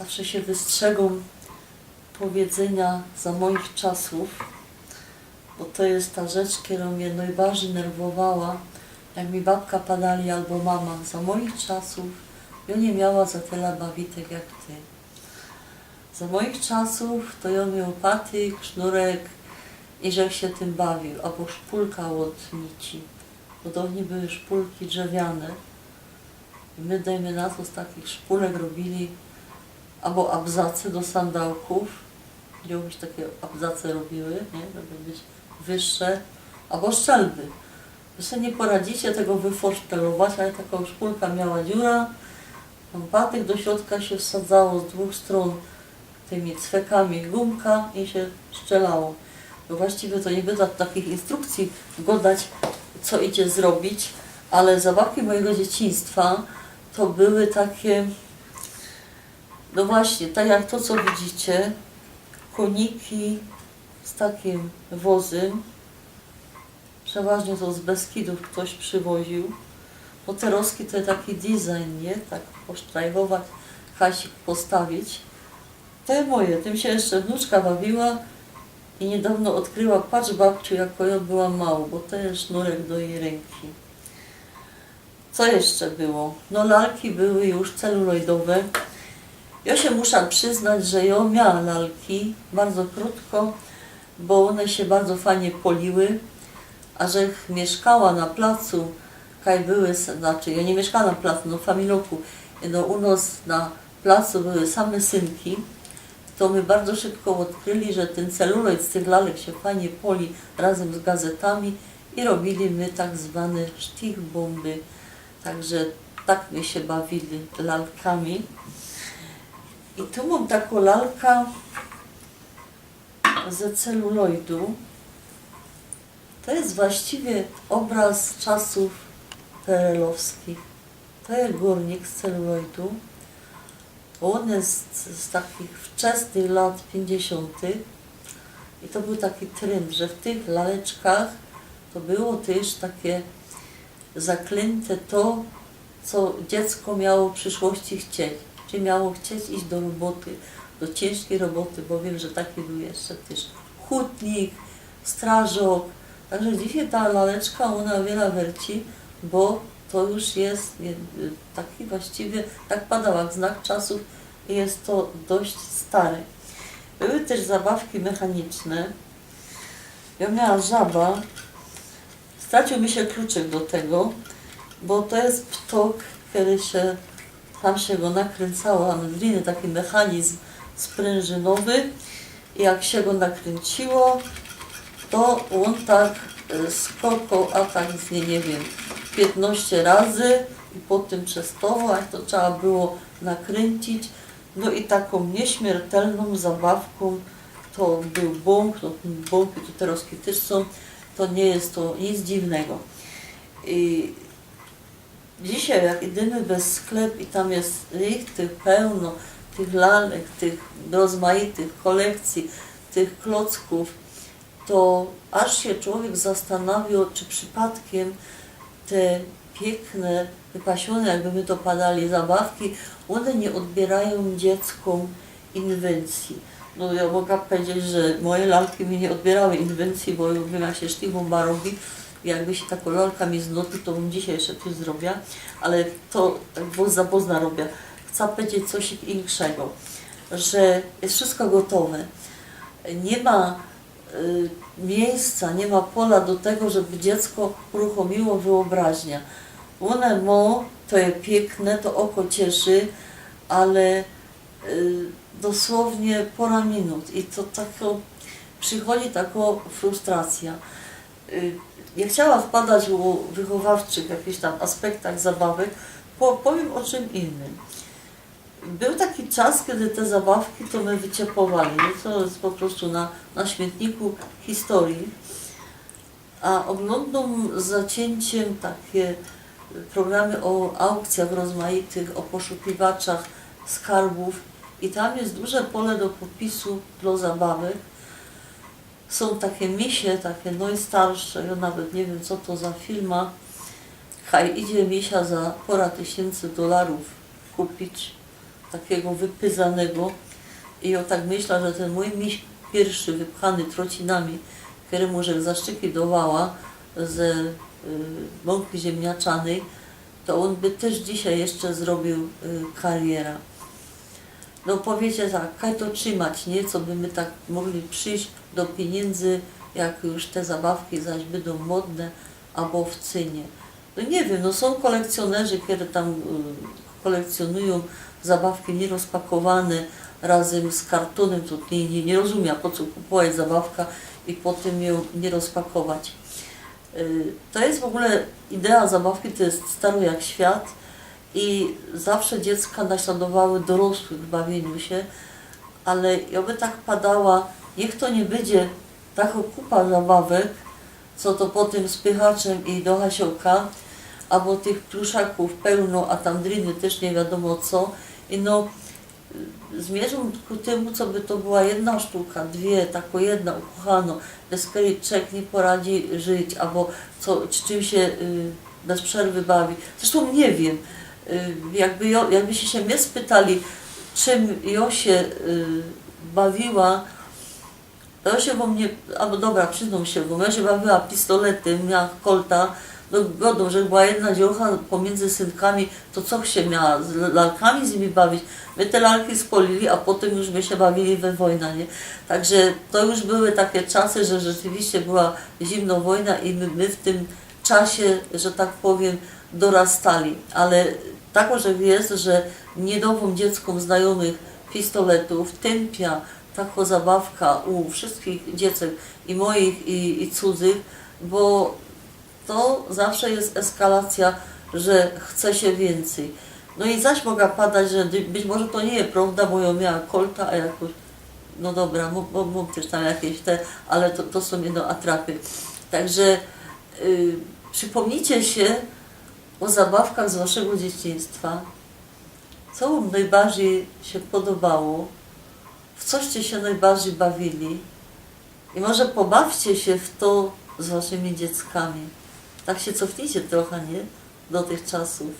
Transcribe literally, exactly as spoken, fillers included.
Zawsze sie wystrzegōm powiedzynia „za moich czasōw”, bo to je ta rzecz, kerŏ mie nojbardzij nerwowała, jak mi babka padali abo mama: „Za moich czasōw jŏ niy miała za tela bawitek jak ty. Za moich czasōw to jŏ mioł patyk, sznurek i żech sie tym bawiōł, abo szpulka ôd nici”, bo dŏwnyj były szpulki drzewiane. I my, dejmy na to, z takich szpulek robiyli abo abzace do sandałkōw, gdzie już takie abzace robiły, niy? Żeby być wyższe, abo szczelby. Wy se niy poradzicie tego wyforsztelować, ale takŏ szpulka miała dziura, tam patyk do środka sie wsadzało z dwōch strōn tymi cwekami gumka i sie strzelało. No właściwie to niy byda takich instrukcyji godać, co idzie zrobić, ale zabawki mojigo dzieciństwa to były takie, no właśnie, tak jak to, co widzicie, koniki z takim wozym. Przeważnie to z Beskidōw ftoś prziwoziōł. Bo te roski to taki design, niy? Tak posztrajfować, kasik postawić. To je moje, tym sie jeszcze wnuczka bawiła i niydŏwno ôdkryła: „Patrz, babciu, jako jŏ była mało”, bo to je sznurek do jij rynki. Co jeszcze było? No, lalki były już celulojdowe. Jŏ sie musza prziznać, że jŏ miała lalki bardzo krōtko, bo ône sie bardzo fajnie poliły, a żech miyszkała na placu, kaj były, s-, znaczy, jŏ niy miyszkała na placu, no, w familoku, no, u nŏs na placu były same synki, to my bardzo szybko ôdkryli, że tyn celulojd z tych lalek sie fajnie poli razym z gazetami i robiyli my tak zwane sztichbōmby. Także tak my sie bawiyli lalkami. I tu mōm takõ lalka ze celulojdu. To je właściwie ôbrŏz czasōw perelowskich. To je gōrnik z celulojdu. Ôn je z, z takich wczesnych lat piyńćdziesiōntych. I to bōł taki trynd, że w tych laleczkach to było tyż takie zaklynte to, co dziecko miało w prziszłości chcieć. Czyli miało chcieć iś do roboty, do ciynżkij roboty, bo wiym, że taki bōł jeszcze tyż hutnik, strażok. Także dzisiej ta laleczka, ôna wiela werci, bo to już je, niy, taki właściwie, tak padała, jak znak czasōw i je to dość stare. Były tyż zabawki mechaniczne. Jŏ miała żaba. Straciōł mi sie kluczyk do tego, bo to je ptok, kery sie, tam sie go nakryncało, tam driny, taki mechanizm sprynżynowy. I jak sie go nakrynciło, to ôn tak, e, skokoł, a tak z niy, niy wiym, piytnŏście razy i potym przestowoł, a to trzeba było nakryncić. No i takōm niyśmiertelnōm zabawkōm to bōł bōnk, no, bōnki tu terŏz tyż sōm, to niy je to nic dziwnego. I dzisiej, jak idymy we sklep i tam je richtig pełno tych lalek, tych rozmaitych kolekcyj, tych klockōw, to aż sie człowiek zastanawio, czy przipadkym te piykne, wypasiōne, jakby my to padali, zabawki, ône niy ôdbiyrajōm dzieckōm inwencji. No, jŏ moga pedzieć, że moje lalki mi niy ôdbierały inwencji, bo wiym, jak sie sztichbōmba robi. Jakby sie takŏ lalka mi znudzi, to bym dzisiej jeszcze coś zrobia, ale to tak bōzna, bōzna robia. Chca pedzieć coś inkszego, że je wszystko gotowe. Niy ma y, miejsca, niy ma pola do tego, żeby dziecko uruchōmiło wyobraźniã. Ône mŏ, to je piykne, to oko cieszy, ale, y, dosłownie pora minut i to takŏ, przichodzi takŏ frustracyjŏ. Y, niy chciała wpadać u wychowawczych w jakichś tam aspektach zabawek, po-, powiym ô czym innym. Bōł taki czas, kedy te zabawki to my wyciepowali, no to je po prostu na, na śmietniku historyji. A ôglōndōm z zaciynczym takie programy ô aukcyjach rozmaitych, ô poszukiwaczach skarbōw i tam je duże pole do popisu dlŏ zabawek. Sōm takie misie, takie nojstarsze, jŏ nawet niy wiym, co to za firma. Kaj idzie misia za pora tysiyncy dolarōw kupić. takigo wypyzanego. I jŏ tak myśla, że tyn mōj miś piyrszy wypchany trocinami, kerymu żech zaszczyki dŏwała ze y, mōnki ziymniaczanyj, to ôn by tyż dzisiej jeszcze zrobiōł y, kariera. No powiycie tak, kaj to trzimać, nie? Co by my tak mogli przijś do piniynydzy, jak już te zabawki zaś bydōm modne, abo w cynie. No niy wiym, no sōm kolekcjōnerzi, kerzy tam y, kolekcjōnujōm zabawki nierozpakowane razym z kartōnym, to niy, niy, niy rozumia, po co kupować zabawka i potym jã niy rozpakować. Y, to je w ogōle idea zabawki, to je staro jak świat i zawsze dziecka naśladowały dorosłych w bawiyniu sie, ale jŏ by tak padała, niych to niy bydzie tako kupa zabawek, co to potym z pychaczym i do hasiołka, abo tych pluszakōw pełno, a tam drin tyż niy wiadōmo co. I no, y, zmiyrzōm ku tymu, co by to była jedna sztuka, dwie, tako jedna ukochano, bez kerej człowiek niy poradzi żyć, abo co, z czym sie y, bez przerwy bawi. Zresztōm niy wiym, y, jakby, jŏ, jakbyście sie mie spytali, czym jŏ sie y, bawiła, to jŏ sie wōm niy, abo dobra, prziznōm sie wōm, jŏ sie bawiła pistoletym, miała Colta, no godōm, że była jedna dziurka pomiyndzy synkami, to co sie miała z l- lalkami z nimi bawić? My te lalki spŏlili, a potym już my sie bawili we wojna, nie? Także to już były take czasy, że rzeczywiście była zimno wojna i my, my w tym czasie, że tak powiym, dorastali. Ale tako, że je, że niy dŏwōm dzieckōm znajōmych pistoletōw, tynpia, tako zabawka u wszystkich dziecek, i moich, i, i cudzych, bo to zawsze je eskalacyjŏ, że chce sie wiyncyj. No i zaś moga padać, że dy- być może to niy je prowda, bo jŏ miała Colta, a jakoś, no dobra, mōm, mōm, mōm tyż tam jakeś te, ale to, to sōm jedno atrapy. Także y, przipōmnijcie sie ô zabawkach z waszego dzieciństwa, co wōm nojbardzij sie podobało, w coście sie nojbardzij bawili i może pobawcie sie w to z waszymi dzieckami. Tak sie cofnijcie trocha, nie? Do tych czasōw.